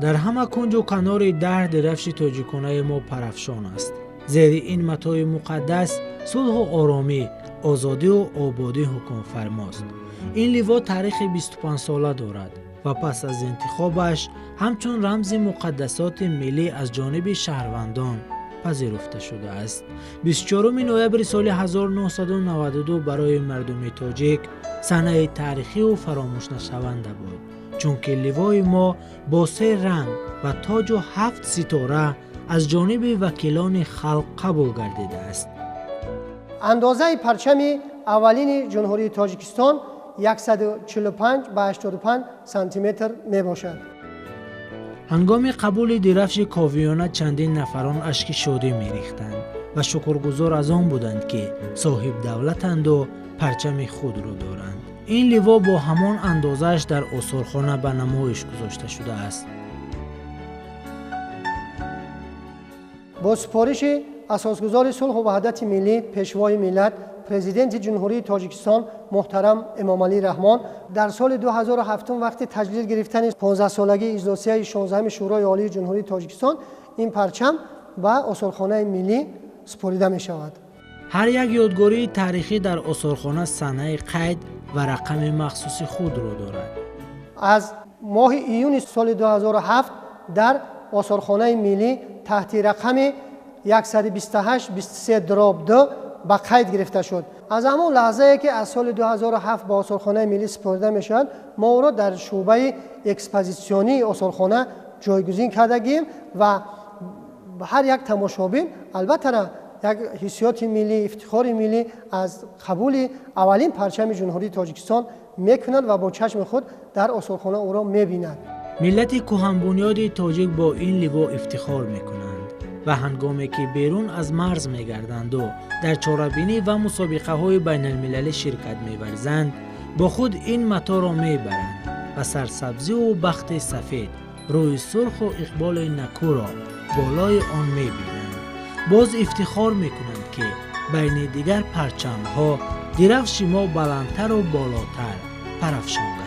Дар ҳама кунҷу канори даҳр дирафши тоҷиконаи мо парафшон аст. Зери ин матои муқаддас сулҳу оромӣ, озодиву ободӣ ҳукмфармост. Ин ливо таърихи 25сола дорад ва пас аз интихобаш ҳамчун рамзи муқаддасоти миллӣ аз ҷониби шаҳрвандон пазируфта шудааст. 24 ноябри соли 1992 барои мардуми тоҷик санаи таърихию фаромӯшнашаванда буд, чунки ливои мо бо се ранг ва тоҷу ҳафт ситора аз ҷониби вакилони халқ қабул гардидааст. Андозаи парчами аввалини Ҷумҳурии Тоҷикистон 145 ба 85 сантиметр мебошад. Ҳангоми қабули дирафши ковиёна чандин нафарон ашки шодӣ мерихтанд ва шукргузор аз он буданд, ки соҳибдавлатанду парчами худро доранд. Ин ливо бо ҳамон андозааш дар осорхона ба намоиш гузошта шудааст. Бо супориши асосгузори сулҳу ваҳдати миллӣ, пешвои миллат, президенти Ҷумҳурии Тоҷикистон муҳтарам Эмомалӣ Раҳмон дар соли 2007 вақти таҷлил гирифтани 15солагии иҷлосияи 16 Шӯрои Олии Ҷумҳурии Тоҷикистон ин парчам ба осорхонаи миллӣ супорида мешавад. Ҳар як ёдгории таърихӣ дар осорхона санаи қайд ва рақами махсуси худро дорад. Аз моҳи июни соли 2007 дар осорхонаи миллӣ таҳти рақами 128 23/2 ба қайд гирифта шуд. Аз ҳамон лаҳзае ки аз соли 2007 ба осорхонаи миллӣ супорида мешавад, мо ӯро дар шӯъбаи экспозитсионии осорхона ҷойгузин кардагием ва ҳар як тамошобин албатта як ҳиссиёти миллӣ, ифтихори миллӣ аз қабули аввалин парчами Ҷумҳурии Тоҷикистон мекунад ва бо чашми худ дар осорхона ӯро мебинад. Миллати кӯҳанбунёди тоҷик бо ин ливо ифтихор мекунанд ва ҳангоме ки берун аз марз мегарданду дар чорабинӣ ва мусобиқаҳои байналмилалӣ ширкат меварзанд, бо худ ин маторо мебаранд ва сарсабзиву бахти сафед, рӯи сурху иқболи накӯро болои он мебинанд. Боз ифтихор мекунанд, ки байни дигар парчамҳо дирафши мо баландтару болотар парафшон.